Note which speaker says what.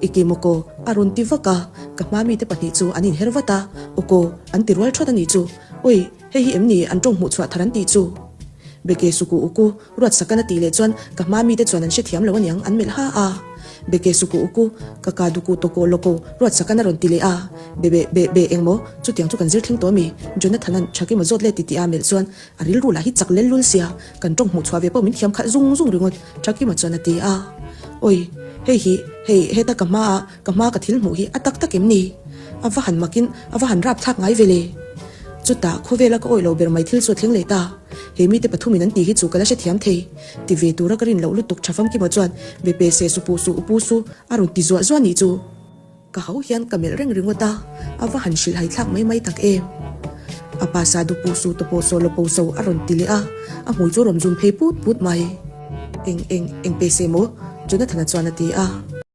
Speaker 1: I ke maw kaw? A rawn ti vak a, ka hma mite pahnih chu an inher vat a, Aw kaw, an ti rual thawt a nih chu. Oi, hei hi em ni an tawng hmuh chhuah thar an tih chu? Beke suku uku, Ruatsakan a tih leh chuan ka hma mite chuan an hrethiam lo aniang an melh ha a. Beke suku uku, ka ka duku tawkaw lawkaw, Ruatsakan a rawn ti leh a. Be be be be engmaw, chutiang chu kan zir thleng tawh ami? Jonathan-a'n Thakima zawt let ti tih a melh chuan A rilru lah hi chak lel lul sia, kan tawng hmuh chhuah ve pawh min thiam khalh zung zung ringawt, Thakima chuan a ti a. Awi, hei hi, hei, heta ka hma a, ka hma ka thil hmuh hi a tak tak em ni? A va han makin a va han rap thlak ngai ve le. Chutah, khawvela ka awih lo ber mai thil chu a thleng leh ta. He mite pathumin an tih hi chu ka la hrethiam thei. Ti ve tura ka rin loh lutuk tha famkima chuan be pe se su pu su u pu su a rawn ti zuah zuah nih chu. Ka ho hian ka melh reng ringawt a, a va han hrilh haithlak mai mai tak em. A pa sa dupu su tawpaw saw lawpo so a rawn ti leh a, a hmui chu a rawn zum phei put put mai. Eng eng eng pe se maw? Jonathan-a chuan a ti a.